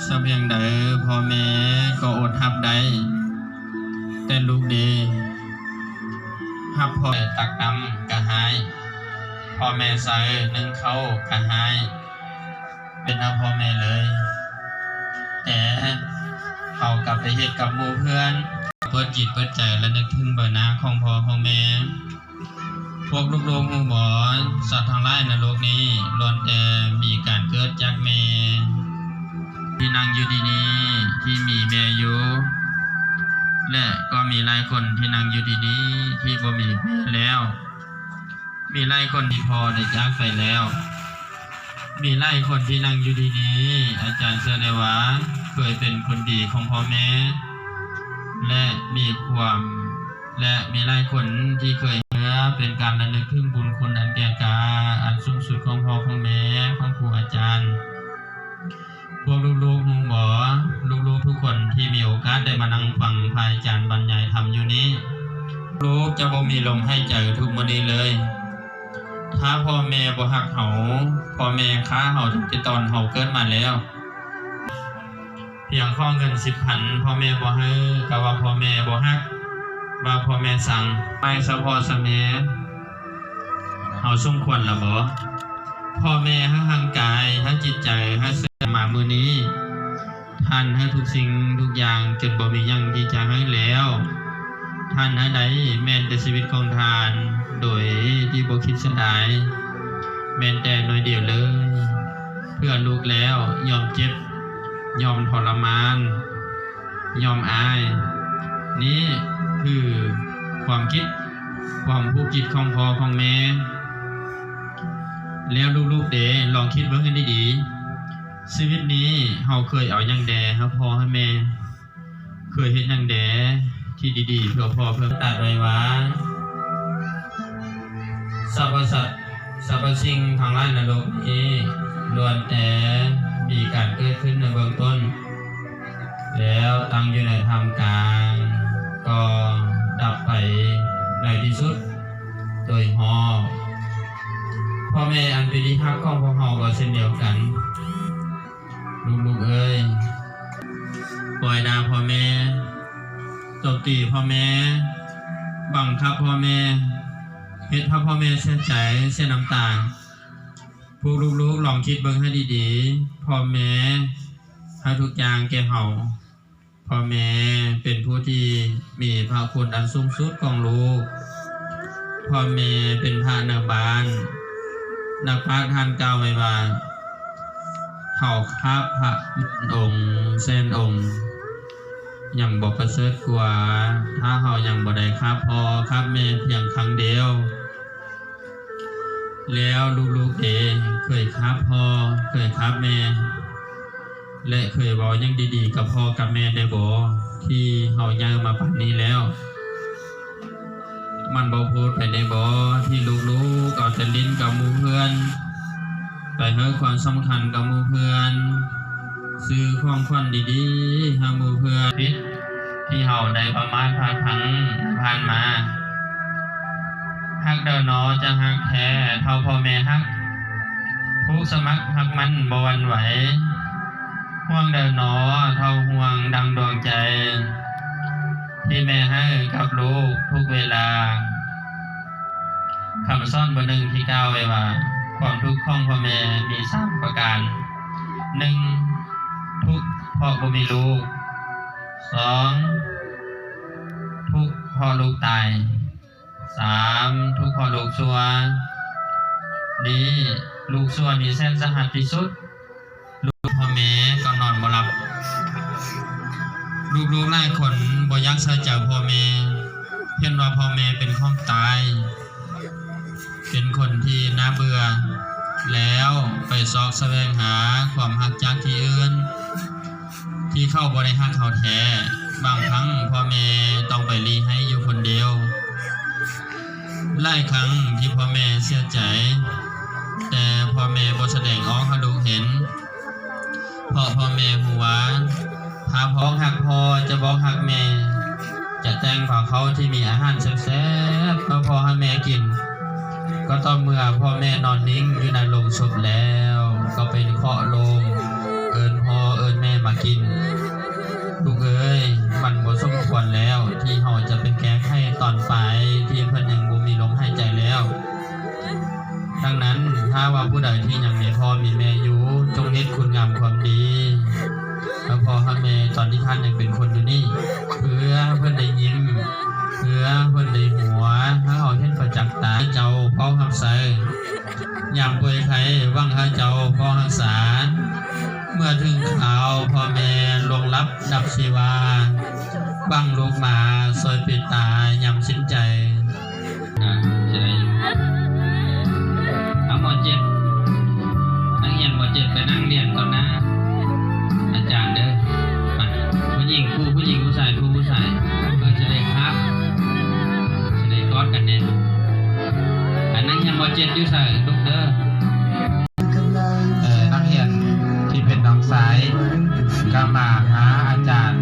ສະພຽງໃດພໍ່ແມ່ກໍອົດຮັບໄດ້, ແຕ່ລູກເດ ຮັບພໍ່ແມ່ຕັກນ້ຳກະຮ້າຍ, ພໍ່ແມ່ໃສ່ໜຶ້ງເຂົ້າກະຮ້າຍ, ເປັນນຳພໍ່ແມ່ເລີຍ, ແຕ່ເຮົາກັບໄປເຮັດກັບໝູ່ເພື່ອນ. ເປີດຈິດເປີດໃຈ ແລະ ນຶກເຖິງເບິ່ງໜ້າຂອງພໍ່ຂອງແມ່. ພວກລູກໆຮູ້ບໍ່? ສັດທັງຫຼາຍໃນໂລກນີ້ລ້ວນແຕ່ມີການເກີດຈາກແມ່ທີ່ນັ່ງຢູ່ທີ່ນີ້ ທີ່ມີແມ່ຢູ່ ແລະ ກໍມີຫຼາຍຄົນທີ່ນັ່ງຢູ່ທີ່ນີ້ທີ່ບໍ່ມີແມ່ແລ້ວ. ມີຫຼາຍຄົນທີ່ພໍ່ໄດ້ຈາກໄປແລ້ວ. ມີຫຼາຍຄົນທີ່ນັ່ງຢູ່ທີ່ນີ້ ອາຈານເຊື່ອແນ່ວ່າເຄີຍເປັນຄົນດີຂອງພໍ່ແມ່ ແລະ ມີຄວາມ ແລະ ມີຫຼາຍຄົນທີ່ເຄີຍເມື່ອເປັນການລະນຶກເຖິງບຸນຄຸນອັນແກ່ກ້າ ອັນສູງສຸດຂອງພໍ່ຂອງແມ່ ຂອງຄູອາຈານ. ພວກລູກໆຮູ້ບໍ່? ລູກໆທຸກຄົນທີ່ມີໂອກາດໄດ້ມານັ່ງຟັງພະອາຈານບັນຍາຍທຳຢູ່ນີ້ ລູກຈະບໍ່ມີລົມຫາຍໃຈທຸກມື້ນີ້ເລີຍ. ຖ້າພໍ່ແມ່ບໍ່ຮັກເຮົາ, ພໍ່ແມ່ຂ້າເຮົາຕັ້ງແຕ່ຕອນເຮົາເກີດມາແລ້ວ. ພຽງຂໍເງິນສິບພັນ ພໍ່ແມ່ບໍ່ໃຫ້ ກໍວ່າພໍ່ແມ່ບໍ່ຮັກ, ວ່າພໍ່ແມ່ຊັງ. ໄປສະພໍ່ສະແມ່ ເຮົາສົມຄວນລະບໍ? ພໍ່ແມ່ທັງຮ່າງກາຍ, ທັງຈິດໃຈ, ທັງເຊື່ອມາມື້ນີ້ ທ່ານໃຫ້ທຸກສິ່ງທຸກຢ່າງຈົນບໍ່ມີຫຍັງທີ່ຈະໃຫ້ແລ້ວ. ທ່ານໃຫ້ໄດ້ແມ່ນແຕ່ຊີວິດຂອງທ່ານ ໂດຍທີ່ບໍ່ຄິດເສຍດາຍ ແມ່ນແຕ່ໜ້ອຍດຽວເລີຍ. ເພື່ອລູກແລ້ວ ຍອມເຈັບ ຍອມທໍລະມານ ຍອມອາຍ. ນີ້ຄືຄວາມຄິດ ຄວາມຜູກຈິດຂອງພໍ່ຂອງແມ່. ແລ້ວລູກໆເດ ລອງຄິດເບິ່ງໃຫ້ດີໆ ຊີວິດນີ້ເຮົາເຄີຍເອົາຫຍັງແດ່ໃຫ້ພໍ່ໃຫ້ແມ່? ເຄີຍເຮັດຫຍັງແດ່ທີ່ດີໆເພື່ອພໍ່ເພື່ອ ຕັດໄວ້ວ່າ ສັບພະສັດ ສັບພະສິ່ງທັງຫຼາຍໃນໂລກນີ້ ລ້ວນແຕ່ມີການເກີດຂຶ້ນໃນເບື້ອງຕົ້ນ ແລ້ວຕັ້ງຢູ່ໃນທ່າມກາງ ກໍດັບໄປໃນທີ່ສຸດໂດຍຮອບ. ພໍ່ແມ່ອັນເປັນທີ່ຮັກຂອງພວກເຮົາກໍເຊັ່ນດຽວກັນ. ລູກໆເອີຍ, ປ້ອຍດ່າພໍ່ແມ່, ຕົບຕີພໍ່ແມ່, ບັງຄັບພໍ່ແມ່, ເຮັດໃຫ້ພໍ່ແມ່ເສຍໃຈ, ເສຍນ້ຳຕາ. ພວກລູກໆລອງຄິດເບິ່ງໃຫ້ດີໆ, ພໍ່ແມ່ໃຫ້ທຸກຢ່າງແກ່ເຮົາ. ພໍ່ແມ່ເປັນຜູ້ທີ່ມີພະຄຸນອັນສູງສຸດຂອງລູກ. ພໍ່ແມ່ເປັນພະໃນບ້ານ. ນັກປາດທ່ານກ່າວໄວ້ວ່າ ເຮົາຄາບພະໝື່ນອົງແສນອົງ ຍັງບໍ່ປະເສີດກວ່າ ຖ້າເຮົາຍັງບໍ່ໄດ້ຄາບພໍ່ຄາບແມ່ພຽງຄັ້ງດຽວ. ແລ້ວລູກໆເດ ເຄີຍຄາບພໍ່ ເຄີຍຄາບແມ່ ແລະ ເຄີຍເວົ້າຫຍັງດີໆກັບພໍ່ກັບແມ່ໄດ້ບໍ່? ທີ່ເຮົາໃຫຍ່ມາປານນີ້ແລ້ວ ມັນບໍ່ໂພດໄປໄດ້ບໍ່? ທີ່ລູກໆເອົາແຕ່ຫຼິ້ນກັບໝູ່ເພື່ອນ ໄປໃຫ້ຄວາມສຳຄັນກັບໝູ່ເພື່ອນ ຊື້ຂອງຂວັນດີໆໃຫ້ໝູ່ເພື່ອນ ຜິດທີ່ເຮົາໄດ້ປະໝາດພາດພັ້ງໃນຜ່ານມາ. ຮັກດາວໜໍຈະຮັກແທ້ເທົ່າພໍ່ແມ່ຮັກ ຜູກສະໝັກຮັກໝັ້ນບໍ່ຫວັ່ນໄຫວ ຫ່ວງດາວໜໍເທົ່າຫ່ວງດັ່ງດວງໃຈ ທີ່ແມ່ໃຫ້ກັບລູກທຸກເວລາ. ຄຳສອນບົດໜຶ່ງທີ່ກ່າວໄວ້ວ່າ ຄວາມທຸກຂອງພໍ່ແມ່ມີສາມປະການ. ໜຶ່ງ ທຸກເພາະບໍ່ມີລູກ. ສອງ ທຸກເພາະລູກຕາຍ. ສາມ ທຸກເພາະລູກຊົ່ວ. ນີ້ ລູກຊົ່ວນີ້ແສນສາຫັດທີ່ສຸດ. ລູກພໍ່ແມ່ກໍນອນບໍ່ຫຼັບ. ລູກໆຫຼາຍຄົນບໍ່ຢາກໃສ່ໃຈພໍ່ແມ່ ເຫັນວ່າພໍ່ແມ່ເປັນຂອງຕາຍ ເປັນຄົນທີ່ໜ້າເບື່ອ ແລ້ວໄປຊອກສະແຫວງຫາຄວາມຮັກຈາກທີ່ອື່ນ ທີ່ເຂົາບໍ່ໄດ້ຮັກເຮົາແທ້. ບາງຄັ້ງພໍ່ແມ່ຕ້ອງໄປຫຼີ້ໄຫ້ຢູ່ຄົນດຽວ. ຫຼາຍຄັ້ງທີ່ພໍ່ແມ່ເສຍໃຈ ແຕ່ພໍ່ແມ່ບໍ່ສະແດງອອກໃຫ້ລູກເຫັນ ເພາະພໍ່ແມ່ຮູ້ວ່າ ຖ້າພໍ່ຮັກພໍ່ຈະບອກຮັກແມ່ ຈະແຕ່ງພາເຂົ້າທີ່ມີອາຫານແຊບໆໃຫ້ພໍ່ໃຫ້ແມ່ກິນ ກໍຕໍ່ເມື່ອພໍ່ແມ່ນອນນິ່ງຢູ່ໃນໂລງສົບແລ້ວ ກໍໄປເຄາະໂລງ ເອີ້ນພໍ່ເອີ້ນແມ່ມາ ທຳຄວາມດີ ເພື່ອພໍ່ເຮົາແມ່ຕອນທີ່ທ່ານຍັງເປັນຄົນຢູ່ນີ້ ເພື່ອເພິ່ນໄດ້ຍິ້ມ ເພື່ອເພິ່ນໄດ້ຫົວ ໃຫ້ເຮົາເຫັນປະຈັກຕາ ເຈົ້າເຝົ້າຮັບໃຊ້ ຍາມປ່ວຍໄຂ້ ຫວັງໃຫ້ເຈົ້າເຝົ້າຮັກສາ ເມື່ອເຖິງຄາວພໍ່ແມ່ລ່ວງລັບດັບຊີວາ ຫວັງລູກມາຊ່ອຍເມດຕາຍາມສິ້ນໃຈ. ອ່າ ຊິໄດ້ຢູ່ ເອົາ ມໍເຈັດ ນັກຮຽນມໍເຈັດໄປນັ່ງລຽນຕໍ່ໜ້າອາຈານເດີ ມາ ຜູ້ຍິງ ຄູ່ຜູ້ຍິງ ຜູ້ຊາຍ ຄູ່ຜູ້ຊາຍ ເພິ່ນຊິໄດ້ຮັກ ຊິໄດ້ກອດກັນແດ່ ອັນນັກຮຽນມໍເຈັດຢູ່ໃສ ລຸກເດີ. ເອີ ນັກຮຽນທີ່ເປັນນ້ອງຊາຍ ກໍມາຫາອາຈານ